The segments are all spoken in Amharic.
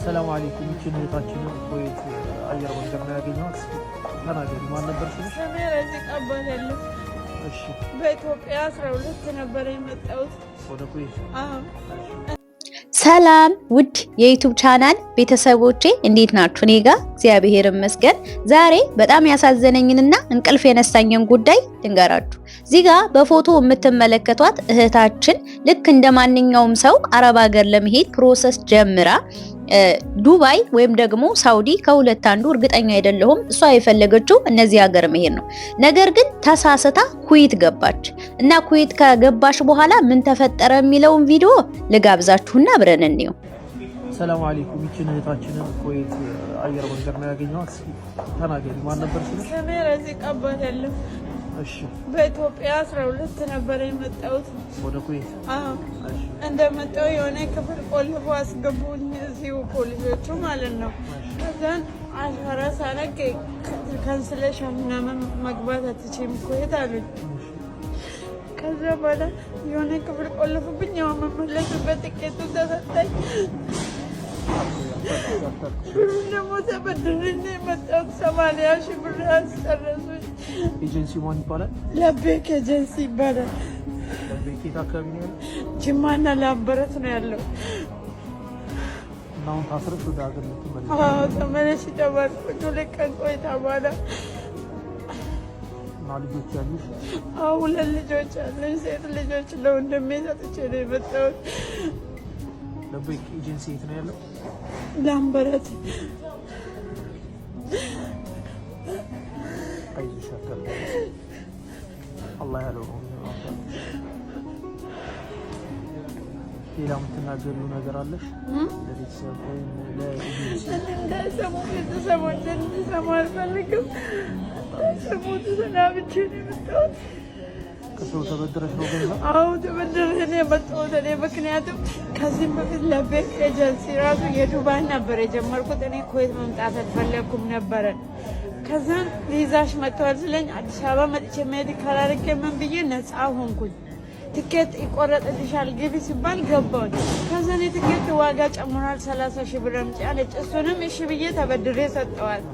ሰላም አለይኩም። ይችን እህታችንን ኩዌት አየር መንገድ ነው ያገኘኋት። ተናገሪ፣ ማን ነበር ስምሽ? ስሜ ረዚቅ እባላለሁ። እሺ። በኢትዮጵያ 12 ነበር የመጣሁት። ወደ ኩዌት? አዎ። ሰላም ውድ የ YouTube channel ቤተሰቦቼ፣ እንዴት ናችሁ? እኔ ጋር እግዚአብሔር ይመስገን። ዛሬ በጣም ያሳዘነኝንና እንቅልፍ የነሳኝን ጉዳይ ልንገራችሁ። እዚህ ጋር በፎቶ የምትመለከቷት እህታችን ልክ እንደ ማንኛውም ሰው አረብ ሀገር ለመሄድ process ጀምራ ዱባይ ወይም ደግሞ ሳውዲ ከሁለት አንዱ እርግጠኛ አይደለሁም። እሷ የፈለገችው እነዚህ ሀገር መሄድ ነው። ነገር ግን ተሳስታ ኩዌት ገባች እና ኩዌት ከገባች በኋላ ምን ተፈጠረ የሚለውን ቪዲዮ ልጋብዛችሁና አብረን እንየው። ሰላም አለይኩም። ይችን እህታችንን ኩዌት አየር መንገድ ነው ያገኘኋት። ተናገሪ፣ ማን ነበር ስምሽ? ስሜ ረዚቅ እባላለሁ። እሺ። በኢትዮጵያ 12 ነበር የመጣሁት። ወደ ኩዌት? አዎ። እሺ። እንደመጣሁ የሆነ ክፍል ቆልፎ አስገቡኝ፣ እዚሁ ፖሊሶቹ ማለት ነው። ከዛን አሻራ ሳረግ cancellation ምናምን መግባት አትችይም ኩዌት አሉኝ። ከዛ በኋላ የሆነ ክፍል ቆልፉብኝ፣ ያው የምመለስበት ትኬቱ ተሰጠኝ። ብሩን ደግሞ ተበድሬ ነው የመጣሁት። 80,000 ብር አስጨረሱኝ። ኤጀንሲ ማን ይባላል? ለቤክ ኤጀንሲ ይባላል። ለቤክ የት አካባቢ ነው ያለው? ጅማና ላምበረት ነው ያለው። እና አሁን ታስረሽ ወደ ሀገር ልትመለሽ? አዎ፣ ተመለሽ ተባልኩኝ። 2 ቀን ቆይታ በኋላ። እና ልጆች ያሉሽ? አዎ፣ ሁለት ልጆች አሉኝ፣ ሴት ልጆች ለወንድሜ ሰጥቼ ነው የመጣሁት። ለቤክ ኤጀንሲ የት ነው ያለው? ላምበረት። አይዞሽ፣ አታልቅሽ። አላህ ያለው ነው የሚሆነው። አታልቅሽ። ሌላ የምትናገሪው ነገር አለሽ? ለቤተሰብ ወይም ለኤጀንሲ? እንዳይሰሙ፣ ቤተሰቦች እንዲሰሙ አልፈልግም። እንዳይሰሙ ተሰናብቼ ነው የመጣሁት። ከሰው ተበድረሽ ነው ገንዘብ? አዎ፣ ተበድሬ ነው የመጣሁት እኔ። ምክንያቱም ከዚህም በፊት ለቤክ ኤጀንሲ ራሱ የዱባይ ነበር የጀመርኩት። እኔ ኩዌት መምጣት አልፈለግኩም ነበረ። ከዛን ቪዛሽ መጥተዋል ስለኝ አዲስ አበባ መጥቼ medical አድርጌ ምን ብዬ ነፃ ሆንኩኝ። ትኬት ይቆረጥልሻል ግቢ ሲባል ገባሁኝ። ከዛን የትኬት ዋጋ ጨምሯል፣ 30,000 ብር አምጪ አለች። እሱንም እሺ ብዬ ተበድሬ ሰጠዋል።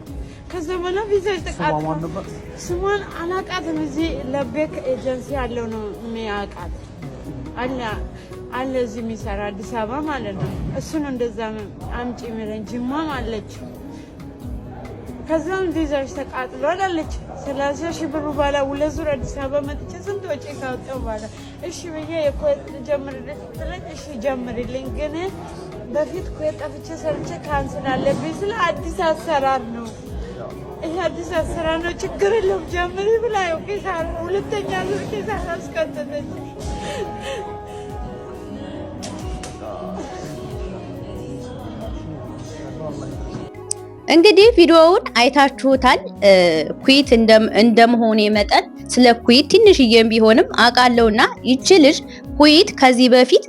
ከዛ በኋላ ቪዛሽ ስሟ ተቃጥሎ ማን ነበር? ስሟን አላቃትም። እዚህ ለቤክ ኤጀንሲ ያለው ነው የሚያውቃት። አለ አለ፣ እዚህ የሚሰራ አዲስ አበባ ማለት ነው። እሱ ነው እንደዛ አምጪ የሚለኝ። ጅማም አለች። ከዛም ቪዛሽ ተቃጥሏል አለች። 30,000 ብሩ በኋላ ሁለት ዙር አዲስ አበባ መጥቼ ስንት ወጪ ካወጣሁ በኋላ እሺ ብዬ የኩዌት ልጀምርልኝ ስትለኝ እሺ ጀምርልኝ፣ ግን በፊት ኩዌት ጠፍቼ ሰርቼ cancel አለብኝ ስለ አዲስ አሰራር ነው፣ ይሄ አዲስ አሰራር ነው፣ ችግር የለውም ጀምሪ ብላ ያው ኪሳራ፣ ሁለተኛ ዙር ኪሳራ አስከተለች። እንግዲህ ቪዲዮውን አይታችሁታል። ኩዌት እንደመሆኔ መጠን ስለ ኩዌት ትንሽዬም ቢሆንም አውቃለሁና ይቺ ልጅ ኩዌት ከዚህ በፊት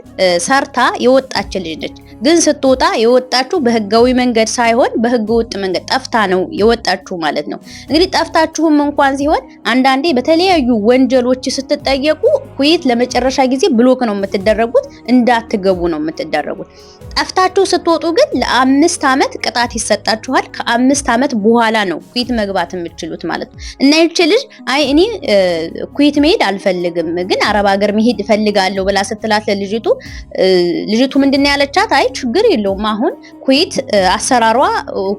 ሰርታ የወጣች ልጅ ነች። ግን ስትወጣ የወጣችሁ በህጋዊ መንገድ ሳይሆን በህገ ወጥ መንገድ ጠፍታ ነው የወጣችሁ ማለት ነው። እንግዲህ ጠፍታችሁም እንኳን ሲሆን አንዳንዴ በተለያዩ ወንጀሎች ስትጠየቁ ኩዌት ለመጨረሻ ጊዜ block ነው የምትደረጉት፣ እንዳትገቡ ነው የምትደረጉት። ጠፍታችሁ ስትወጡ ግን ለ5 ዓመት ቅጣት ይሰጣችኋል። ከ5 ዓመት በኋላ ነው ኩዌት መግባት የምትችሉት ማለት ነው። እና ይቺ ልጅ አይ እኔ ኩዌት መሄድ አልፈልግም፣ ግን አረብ ሀገር መሄድ እፈልጋለሁ ብላ ስትላት ለልጅቱ፣ ልጅቱ ምንድነው ያለቻት? አይ ችግር የለውም፣ አሁን ኩዌት አሰራሯ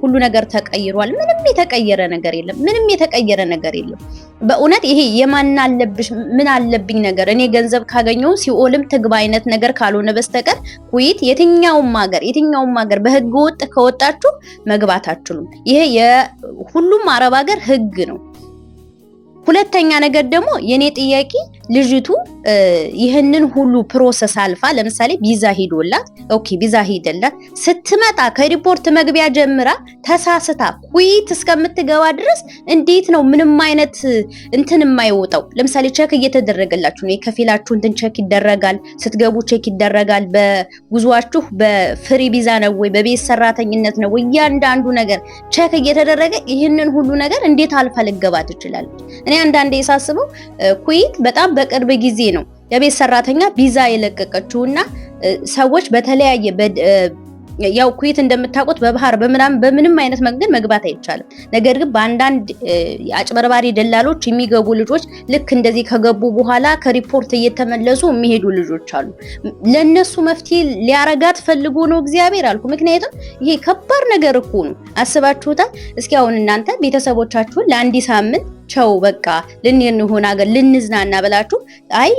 ሁሉ ነገር ተቀይሯል። ምንም የተቀየረ ነገር የለም። ምንም የተቀየረ ነገር የለም። በእውነት ይሄ የማን አለብሽ ምን አለብኝ ነገር፣ እኔ ገንዘብ ካገኘው ሲኦልም ትግባ አይነት ነገር ካልሆነ በስተቀር ኩዌት የትኛውም ሀገር በህገ ወጥ ከወጣችሁ መግባት አትችሉም። ይሄ የሁሉም አረብ ሀገር ህግ ነው። ሁለተኛ ነገር ደግሞ የኔ ጥያቄ ልጅቱ ይህንን ሁሉ process አልፋ፣ ለምሳሌ ቪዛ ሂዶላት፣ okay ቪዛ ሂደላት ስትመጣ ከ airport መግቢያ ጀምራ ተሳስታ ኩዌት እስከምትገባ ድረስ እንዴት ነው ምንም አይነት እንትን የማይወጣው? ለምሳሌ check እየተደረገላችሁ ነው። የከፊላችሁ እንትን check ይደረጋል። ስትገቡ check ይደረጋል። በጉዟችሁ በ free visa ነው ወይ በቤት ሰራተኝነት ነው ወይ፣ እያንዳንዱ ነገር check እየተደረገ ይህንን ሁሉ ነገር እንዴት አልፋ ልገባ ትችላለች? እኔ አንዳንዴ ሳስበው ኩዌት በጣም በቅርብ ጊዜ ነው የቤት ሰራተኛ ቪዛ የለቀቀችውና ሰዎች በተለያየ ያው ኩዌት እንደምታውቁት በባህር በምናምን በምንም አይነት መንገድ መግባት አይቻልም። ነገር ግን በአንዳንድ አጭበርባሪ ደላሎች የሚገቡ ልጆች ልክ እንደዚህ ከገቡ በኋላ ከሪፖርት እየተመለሱ የሚሄዱ ልጆች አሉ። ለነሱ መፍትሄ ሊያረጋት ፈልጎ ነው እግዚአብሔር አልኩ። ምክንያቱም ይሄ ከባድ ነገር እኮ ነው። አስባችሁታል? እስኪ አሁን እናንተ ቤተሰቦቻችሁን ለአንድ ሳምንት ቸው በቃ ልንሄድ የሆነ ሀገር ልንዝናና ብላችሁ አይ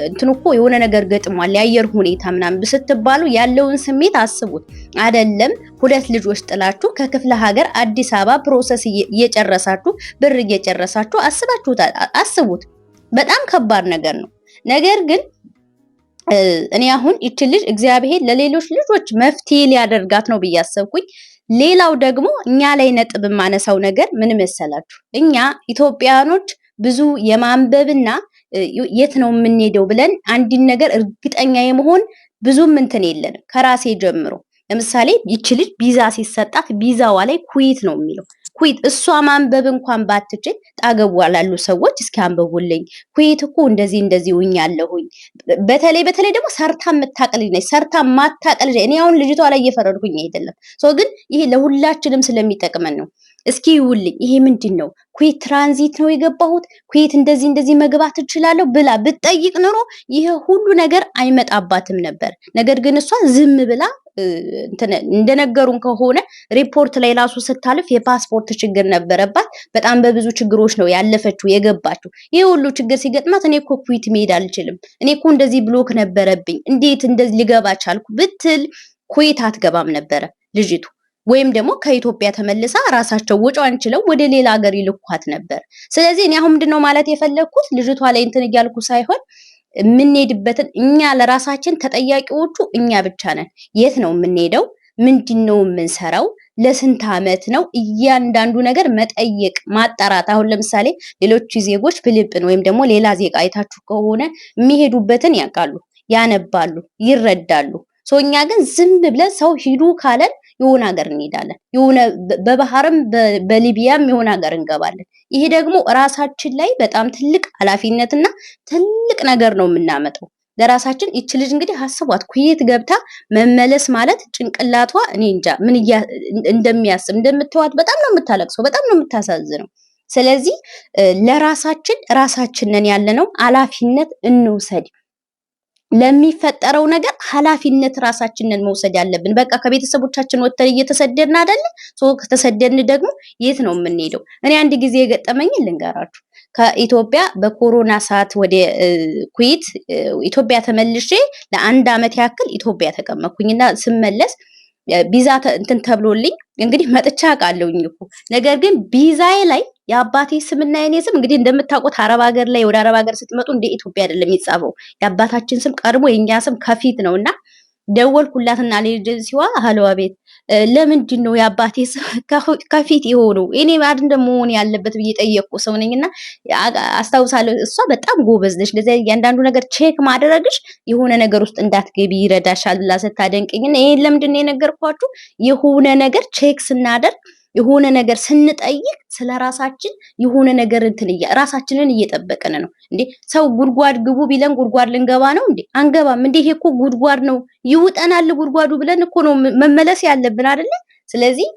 እንትን እኮ የሆነ ነገር ገጥሟል የአየር ሁኔታ ምናምን ስትባሉ ያለውን ስሜት አስቡት። አይደለም ሁለት ልጆች ጥላችሁ ከክፍለ ሀገር አዲስ አበባ process እየጨረሳችሁ ብር እየጨረሳችሁ አስባችሁታል። አስቡት። በጣም ከባድ ነገር ነው። ነገር ግን እኔ አሁን ይቺ ልጅ እግዚአብሔር ለሌሎች ልጆች መፍትሄ ሊያደርጋት ነው ብዬ አሰብኩኝ። ሌላው ደግሞ እኛ ላይ ነጥብ የማነሳው ነገር ምን መሰላችሁ? እኛ ኢትዮጵያኖች ብዙ የማንበብና የት ነው የምንሄደው ብለን አንድን ነገር እርግጠኛ የመሆን ብዙም እንትን የለንም። ከራሴ ጀምሮ ለምሳሌ ይቺ ልጅ ቪዛ ሲሰጣት ቪዛዋ ላይ ኩዌት ነው የሚለው። ኩዌት እሷ ማንበብ እንኳን ባትችል ጣገቧ ላሉ ሰዎች እስኪ አንብቡልኝ፣ ኩዌት እኮ እንደዚህ እንደዚህ ውኛለሁኝ። በተለይ በተለይ ደግሞ ሰርታ የምታውቅ ልጅ ነች። ሰርታ ማታውቅ ልጅ እኔ አሁን ልጅቷ ላይ እየፈረድኩኝ አይደለም። So ግን ይሄ ለሁላችንም ስለሚጠቅመን ነው። እስኪ ይውልኝ፣ ይሄ ምንድን ነው? ኩዌት ትራንዚት ነው የገባሁት፣ ኩዌት እንደዚህ እንደዚህ መግባት እችላለሁ ብላ ብትጠይቅ ኖሮ ይሄ ሁሉ ነገር አይመጣባትም ነበር። ነገር ግን እሷ ዝም ብላ እንደነገሩን ከሆነ ሪፖርት ላይ ራሱ ስታልፍ የፓስፖርት ችግር ነበረባት። በጣም በብዙ ችግሮች ነው ያለፈችው የገባችው። ይሄ ሁሉ ችግር ሲገጥማት እኔ እኮ ኩዌት መሄድ አልችልም፣ እኔ እኮ እንደዚህ block ነበረብኝ፣ እንዴት እንደዚህ ልገባ ቻልኩ ብትል ኩዌት አትገባም ነበረ ልጅቱ። ወይም ደግሞ ከኢትዮጵያ ተመልሳ ራሳቸው ወጪዋን ችለው ወደ ሌላ ሀገር ይልኳት ነበር። ስለዚህ እኔ አሁን ምንድነው ማለት የፈለግኩት ልጅቷ ላይ እንትን እያልኩ ሳይሆን የምንሄድበትን እኛ ለራሳችን ተጠያቂዎቹ እኛ ብቻ ነን። የት ነው የምንሄደው? ምንድን ነው የምንሰራው? ለስንት ዓመት ነው? እያንዳንዱ ነገር መጠየቅ ማጣራት። አሁን ለምሳሌ ሌሎች ዜጎች ፊሊፒን ወይም ደግሞ ሌላ ዜጋ አይታችሁ ከሆነ የሚሄዱበትን ያውቃሉ፣ ያነባሉ፣ ይረዳሉ። So እኛ ግን ዝም ብለን ሰው ሂዱ ካለን የሆነ ሀገር እንሄዳለን። የሆነ በባህርም በሊቢያም የሆነ ሀገር እንገባለን። ይሄ ደግሞ ራሳችን ላይ በጣም ትልቅ ኃላፊነትና ትልቅ ነገር ነው የምናመጣው ለራሳችን። ይቺ ልጅ እንግዲህ አስቧት፣ ኩዌት ገብታ መመለስ ማለት ጭንቅላቷ እኔ እንጃ ምን እንደሚያስብ። እንደምትዋት በጣም ነው የምታለቅሰው፣ በጣም ነው የምታሳዝነው። ስለዚህ ለራሳችን ራሳችን ነን ያለነው ኃላፊነት እንውሰድ። ለሚፈጠረው ነገር ኃላፊነት ራሳችንን መውሰድ ያለብን። በቃ ከቤተሰቦቻችን ወጥተን እየተሰደድን አይደለ? So ከተሰደድን ደግሞ የት ነው የምንሄደው? እኔ አንድ ጊዜ የገጠመኝን ልንገራችሁ። ከኢትዮጵያ በኮሮና ሰዓት ወደ ኩዌት ኢትዮጵያ ተመልሼ ለአንድ አመት ያክል ኢትዮጵያ ተቀመጥኩኝና ስመለስ ቪዛ እንትን ተብሎልኝ እንግዲህ መጥቻ አውቃለሁኝ እኮ። ነገር ግን ቪዛዬ ላይ የአባቴ ስምና የኔ ስም እንግዲህ እንደምታውቁት አረብ ሀገር ላይ ወደ አረብ ሀገር ስትመጡ እንደ ኢትዮጵያ አይደለም የሚጻፈው። የአባታችን ስም ቀድሞ የኛ ስም ከፊት ነውና ደወልኩላትና ለኤጀንሲዋ ሀለዋ ቤት ለምንድን ነው የአባቴ ስም ከፊት የሆነው እኔ አይደለም መሆን ያለበት ብዬ ጠየቅኩ ሰው ነኝና አስታውሳለሁ። እሷ በጣም ጎበዝ ነች። እንደዚህ እያንዳንዱ ነገር check ማድረግሽ የሆነ ነገር ውስጥ እንዳትገቢ ይረዳሻል ብላ ስታደንቅኝና ይሄን ለምንድን ነው የነገርኳችሁ? የሆነ ነገር check ስናደርግ የሆነ ነገር ስንጠይቅ ስለራሳችን የሆነ ነገር እንትን ራሳችንን እየጠበቅን ነው እንዴ። ሰው ጉድጓድ ግቡ ቢለን ጉድጓድ ልንገባ ነው እንዴ? አንገባም እንዴ? ይሄ እኮ ጉድጓድ ነው ይውጠናል ጉድጓዱ ብለን እኮ ነው መመለስ ያለብን አይደለ? ስለዚህ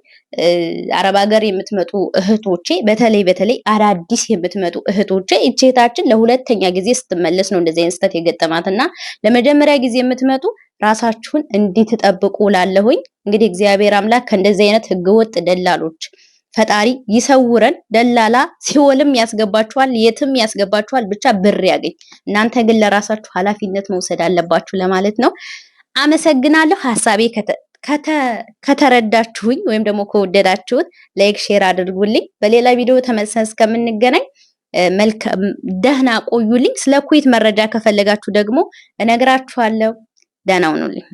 አረብ ሀገር የምትመጡ እህቶቼ፣ በተለይ በተለይ አዳዲስ የምትመጡ እህቶቼ፣ እህታችን ለሁለተኛ ጊዜ ስትመለስ ነው እንደዚህ አይነት ስህተት የገጠማትና ለመጀመሪያ ጊዜ የምትመጡ ራሳችሁን እንድትጠብቁ ላለሁኝ። እንግዲህ እግዚአብሔር አምላክ ከእንደዚህ አይነት ህገወጥ ደላሎች ፈጣሪ ይሰውረን። ደላላ ሲኦልም ያስገባችኋል፣ የትም ያስገባችኋል፣ ብቻ ብር ያገኝ። እናንተ ግን ለራሳችሁ ኃላፊነት መውሰድ አለባችሁ ለማለት ነው። አመሰግናለሁ። ሀሳቤ ከተረዳችሁኝ ወይም ደግሞ ከወደዳችሁት like፣ share አድርጉልኝ። በሌላ ቪዲዮ ተመልሰን እስከምንገናኝ መልካም ደህና ቆዩልኝ። ስለ ኩዌት መረጃ ከፈለጋችሁ ደግሞ እነግራችኋለሁ። ደህና ሁኑልኝ።